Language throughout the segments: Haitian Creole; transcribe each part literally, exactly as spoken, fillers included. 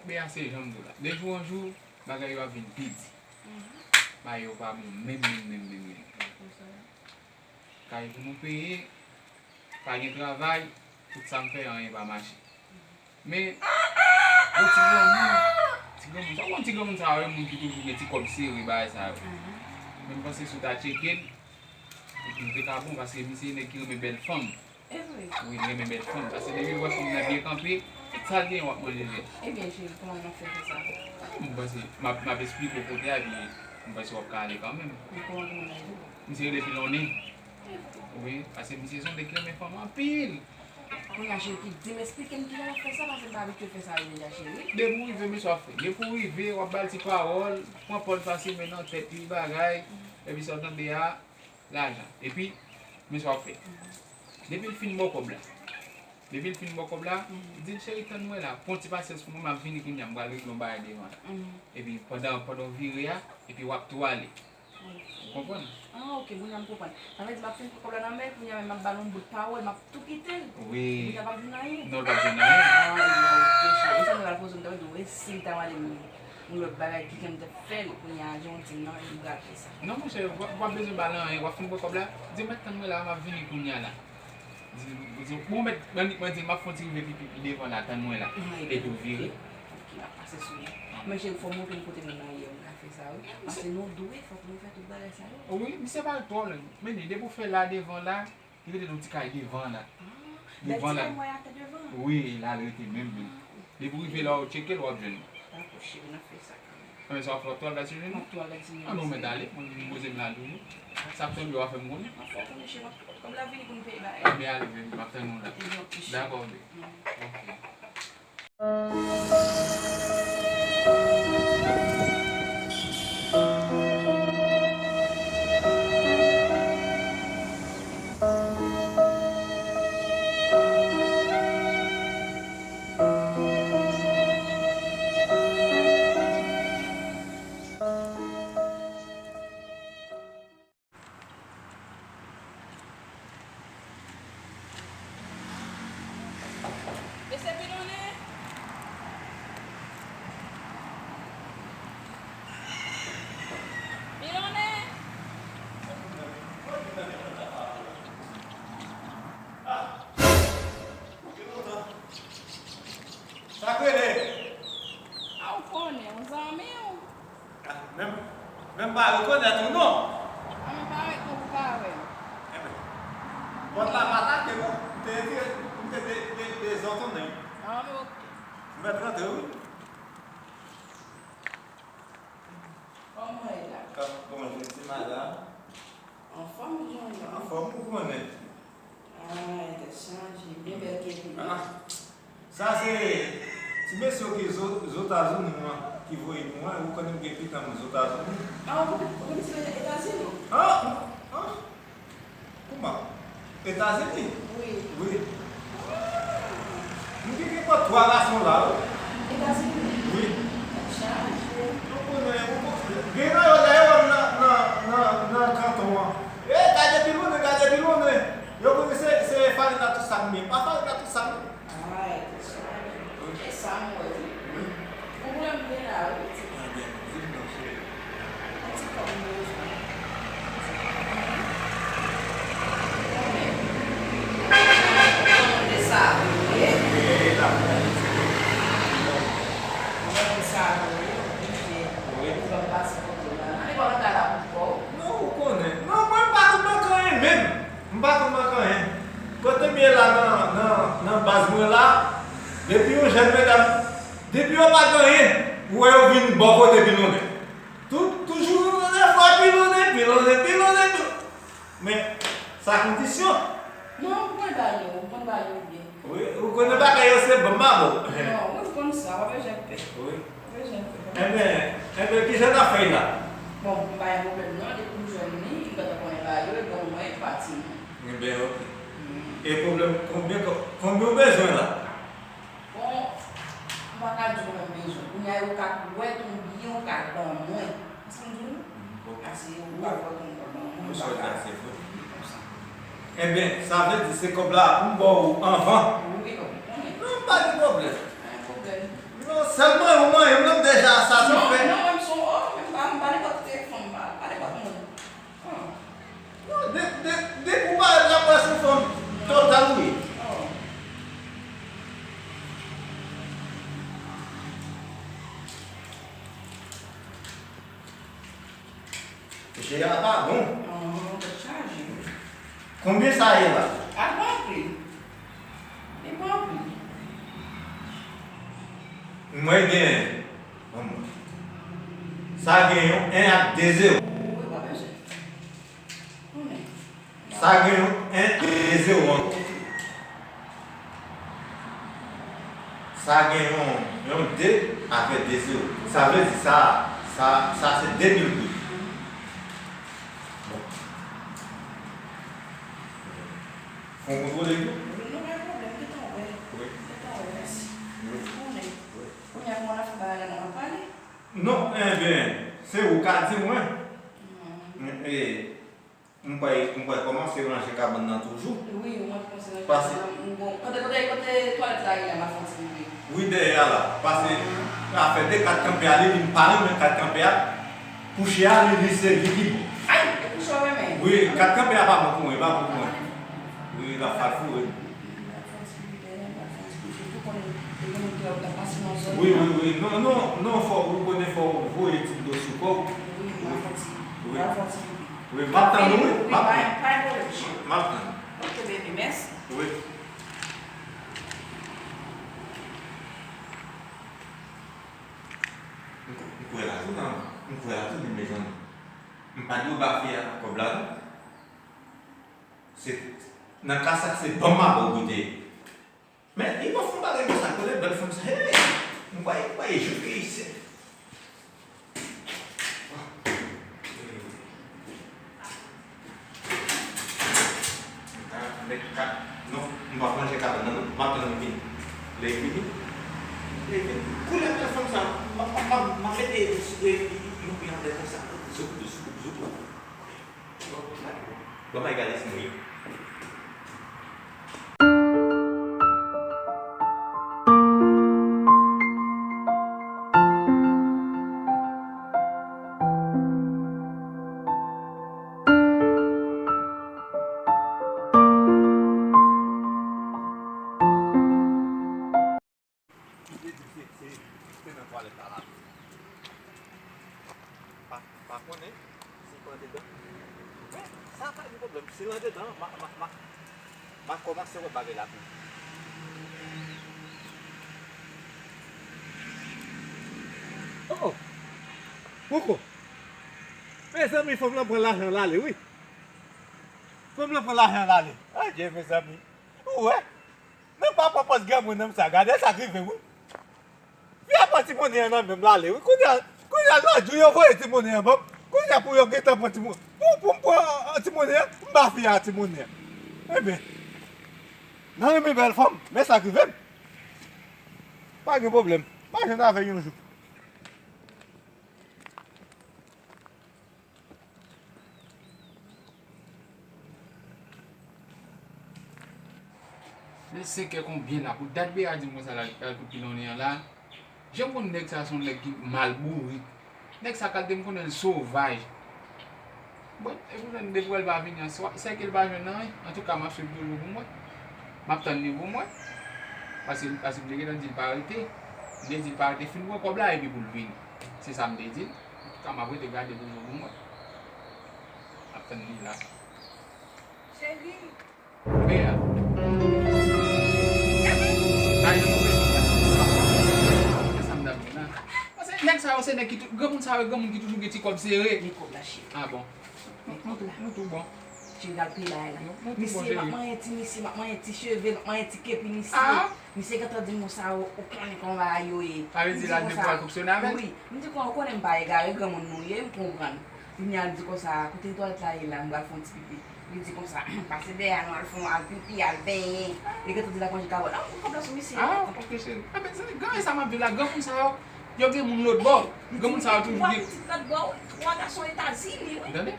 Be a se jan m di w la. De jou an jou, bagay yo ap vin pi di. Bagay yo pa bon menm, menm, menm, menm, menm. Kay pou nou peye, pa gen travay, tout sa m fè, anyen pa mache. Men, yon ti granmoun, ti granmoun, sa w konn ti granmoun sa yo, moun ki toujou gen ti kòb sere, bagay sa yo. Men m panse si w ta tcheke l, li te ka bon, paske misye nèg ki renmen bèl fanm. E vre? Wi, li renmen bèl fanm. Paske depi l wè fanm nan byen kanpe, tout sa l genyen w ap manje l. Ebyen, cheri, kòman n ap fè fè sa? M panse, m ap, m ap esplike w kote a, epi m panse w ap ka ale kanmenm. Men kòman pou mwen ale? Misye rele Pilonnen. Wi, paske misye se yon nèg ki renmen fanm anpil. Kounye a, cheri, ki di m, esplike m kijan w ap fè sa, paske m pa abitye fè sa yo deja, cheri. Depi w rive, men sa w ap fè. Depi w rive, w ap ba l ti pawòl, pran pòz fasilman nan tèt li, bagay, epi sa w tande a, lajan. Epi, men sa w ap fè. Depi l fin ba w kòb la, depi l fin ba w kòb la, di l, cheri, tann mwen la, pran ti pasyans pou mwen, m ap vini kounye a, m pral regle yon bagay devan la. Epi, pandan, pandan w vire a, epi w ap tou ale. Ou konprann? Ah, ok, kounye a m konprann. Sa vle di m ap fin pran kòb la nan men l, kounye a menm m ap ba l yon bout pawòl, m ap tou kite l. Wi. Kounye a p ap jwenn anyen. Non, l p ap jwenn anyen. Ah, ebyen, ok, cheri. Ou sa m al poze m ta mande w, e si m ta mande m yon lòt bagay, kijan m t ap fè l, kounye a, jan w di m nan, m pral fè sa. Non, monchè, w ap, w ap bezwen ba l anyen, w ap fin pran kòb la, di, mèt tann mwen la, m ap vini kounye a la. Di, di, bon, mèt, mwen, mwen di l, m ap fè yon ti rive pi, pi, pi devan la, tann mwen la. Epi w vire. Ok, m ap pase sou li. Men cheri, fò w montre m kote moun nan ye, m ka fè sa, wi. Paske nou dwe, fòk nou fè tout bagay sa yo. Wi, misye pa gen pwoblèm. Men li, depi w fè la devan la, li rete nan ti kay devan la. Devan la. Wi, la l rete menm, menm. Depi w rive la, w tcheke l, w ap jwenn li. Dakò, cheri, n ap fè sa kanmenm. Anben, sa w ap fè, w ap tou al gade si w jwenn li? M ap tou al gade si m jwenn li. Anben, w mèt ale, mwen, m poze m la toujou. Sa k tonbe, w a fè m konnen. M ap fè w konnen, cheri, m ap, kòb la vini pou n peye bagay. Anben, ale, baby, m ap tann ou la. Dakò, baby. Ok. Mesye Pilonnen! Pilonnen! Sa k rele? A, ou konnen, yon zanmi w. Ah, men, men m pa rekonèt ou non. Ah, men parèt non pou pa wè m. Enben, pòt la pa tate non. M te retire, m te de, de, dezòdone. Ah, men ok. M mèt rantre wi. Kòman w ye la? Kap bonjou ti madanm. Anfòm ou konnen? Anfòm ou konnen? Ay, tèt chaje, byen bèl kenbe. Ah, sa se ti mesye ki Zo-, Zotazini an ki voye nou an, ou konnen m gen pitit an Zotazini. Ah, ou, ou gen pitit an Etazini? Ah, ah, kouman? Etazini? Wi. Wi. Ah. M gen, gen twa gason la, wi. Etazini? Wi. Tèt chaje. Ou konnen, ou konnen. Gen nan yo, dayè, nan, nan, nan, nan kanton an. E, gade Pilonnen, gade Pilonnen. Yo konnen se, se Farina Toussaint, men pa Farina Toussaint, non. Ay, tèt chaje. E sa m wè wi. Wi. Yon pwoblèm gen la wi. Ebyen, di m non, cheri. Yon ti kòb m bezwen. Yon ti kòb. Konbyen? Yon ti kòb. Sa vre. E, la, la, la. Mwen sa vre, oblije. Wi. Ou ban m pase kote w la. Ann, e pa w nan kay la pou kò w. Non, ou konnen. Non, mwen m pa konn manke anyen menm. M pa konn manke anyen. Kote m ye la nan, nan, nan baz mwen la, depi yon jèn medam, depi yo pa gen anyen, ou wè yo vin bò kote Pilonnen. Tout, toujou yon lè fwa Pilonnen, Pilonnen, Pilonnen, Pilonnen. Men, sa kondisyon. Non, ou konn ba yo, ou konn ba yo byen. Wi, ou konnen bagay yo se bon, m a bon. Non, mwen konn sa, pa bezwen pè. Wi. Pa bezwen pè. Enben, enben, kijan n ap fè la? Bon, m pa gen pwoblèm non, depi m jwenn li, m gentan konnen ba yo, e bon, mwen, e pati non. Enben, ok. Mm. E pwoblèm, konbyen, konbyen w bezwen la? Bon, m pa ka di w konbyen m bezwen. Kounye a, ou ka wè konbyen ou ka ban mwen. Ou konprann sa m di w? Mm, ok. Paske ou ka wè konbyen ou ka ban mwen, ou pa ka di konsa. Enben, sa vle di se kòb la pou m ba w anvan. Wi, ou konnen. Non, pa gen pwoblèm. Pa gen pwoblèm. Non, sèlman Sa, sa, sa fè. Non, non, mwen, m se yon, oh, m pa, m pa nenpòt fanm, m pa, pa nenpòt moun. Oh. Non, de, de, depi ou parèt la, m wè se yon fanm total ou ye. Oh. Mesye a pa bon. An, tèt chaje. Konbyen sa ye la? A, pa anpil. Li pa anpil. Mwen gen. Ban mwen. Sa gen yon en ak de zewo. Wi, pa bezwen. Konnen. Sa gen yon en, de zewo ankò. Sa gen yon, yon de avèk de zewo. Sa vle di sa, sa, sa se de mil goud. Bon. Fon kontwole tou? Wi, non, pa gen pwoblèm. Gentan wè. Wi. Gentan wè, mèsi. Wi. Konnen. Wi. Kounye a, kòman n ap fè bagay la, n ap pale? Non, enben, se ou ka di mwen. Hmm. E, M kwè, m kwè kòmanse ranje kabann nan toujou. Wi, mwen kòmanse ranje kabann nan. M bon, kote, kote, kote twalèt la ye la, m ap fè yon ti rive. Wi, dèyè a la. Pase afè de kat kanpe a, li vin pa renmen kat kanpe a. Kouche a, li, li se li ki bon. Ay, e kouche w renmen? Wi, kat kanpe a pa bon pou mwen, pa bon pou mwen. Wi, l ap fè l foure m. M ap fè yon ti rive dèyè, m ap fè yon ti rive. Ou konnen, te gen moun ki ap pase nan zòn nan. Wi, wi, wi. Non, non, non, fò, ou konnen fò ou voye ti dlo sou kò w. Wi, m ap fè yon ti, m ap fè yon ti rive. Wi, m ap tann ou, wi. M ap tann. Pa gen pwoblèm, cheri. M ap tann. Ok, baby, mèsi. Wi. M k-, m kwè la tou, non. M kwè la tou, wi, mezanmi. M pa di w ba fi a kòb la, non. Se, nan ka sa, se ban m ap ba w goute. Men, li pa fè yon bagay konsa, kote bèl fanm sa, hey! M kwè, m kwè, jouk isi. Nèg kat, non, m p ap manje kabann nan, non, m ap tann li vini. Lè li vini, lè li vini. Koulè bèl fanm sa, m ap, m ap, m ap, m ap mete yon, yon, yon, yon, yon konsa, zouk, zouk, zouk. Bon, bay gade si mwen. Li te di se, se, se nan twalèt la, la. Pa, pa konnen si l pran dedan. Men, sa pa gen pwoblèm. Si l andedan, m a, m a, m a, m a kòmanse wè bagay la pou. Oh! Poko! Mezanmi, fanm lan pran lajan l ale, wi. Fanm lan pran lajan l ale. Adye, mezanmi. Ou wè? Nan pa pran pòz granmoun nan sa, gade sa k rive, wi. Fi a pran ti monnen an nan men m l ale, wi. Kounye a, kounye a, lòt jou, yo voye ti monnen an ban m. Kounye a, pou yo gentan pran ti monnen. Pou, pou m pran, ah, ti monnen an, m ba fi a ti monnen an. Enben, nan renmen bèl fanm, men sa k rive m. Pa gen pwoblèm. M a jwenn avè l yon jou. Men senkè konbyen la? Pou dat Bea di m konsa la, l al kout pilonnen an la. Jan m konn nèg sa, se yon nèg ki mal bourik. Nèg sa kalite m konnen l sovaj. Bon, epi m tann depi w wè l pa vini an, swa, sèke l pa jwenn anyen. Antouka, m ap swiv toujou pou mwen. M ap tann li pou mwen. Paske, paske m te gentan di l pa rete. M te di l pa rete, fin pran kòb la, epi pou l vini. Se sa m te di l. Antouka, m ap rete gade toujou pou mwen. M ap tann li la. Cheri. Bea. Ay, non, men. Sa m t ap di la. Paske nèg sa yo, se nèg ki tou-, granmoun sa yo, granmoun ki toujou gen ti kòb sere. Men kòb la, cheri. Ah bon. Men kòb la. Nou tou bon. Cheri, al peye bagay la. Nou, nou tou bon, cheri. Misye, m ap manyen ti misye, m ap manyen ti cheve, m ap manyen ti kepi misye. Ah. Misye gentan di m konsa, ou, ou konnen kòman bagay yo ye. Sa vle di l al depi w al fonksyone avè l? Wi. M di, kon, ou konnen m pa egare, granmoun nou ye, m konprann. Vini al di konsa, kote twalèt la ye la, m pral fè yon ti pipi. Li di konsa, pase dèyè a, nou al fè yon, al pipi, al benyen. Li gentan di l ap manje kabòl. An, kòb la sou misye. Ah, ok, cheri. Enben, se granmoun sa m ap di w la, granmoun sa yo, yo gen moun lòt bò. Granmoun sa yo toujou gen. Pitit lòt bò, wi. Twa gason Etazini, wi. Tande?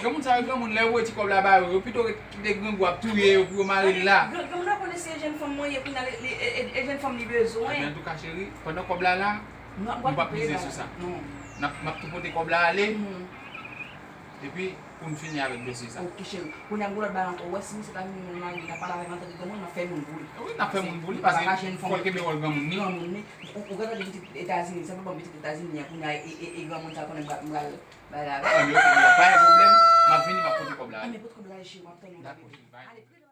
Granmoun sa yo, granmoun, lè yo voye ti kòb la ba yo, yo pito ret kite grangou ap touye yo pou yo mare l la. Gran-, granmoun nan konnen se jèn fanm mwen ye, kounye a, li, li, e, e, e jèn fanm li bezwen. Enben, antouka, cheri, pandan kòb la la, Nou p ap mize sou sa. N ap, m ap tou pote kòb la ale. Epi, pou n fini avèk dosye sa. Ok, cheri. Kounye a, m gen lòt bagay ankò. Ou wè, si misye ta vini nan lari, ta pale avèk antanke granmoun, n ap fè moun pou li. Wi, n ap fè moun pou li, paske fò l kenbe wòl granmoun li. Granmoun li. Ou, ou gentan gen pitit Etazini, se pa bon pitit Etazini an, kounye a, e, e, e granmoun sa konnen m pral, m pral bay la avè l. Anben, ok, pa gen pwoblèm. M ap vini, m ap pote kòb la ale. Anben, pote kòb la ale, cheri, m ap tann ou. Dakò, cheri, bye. Ale,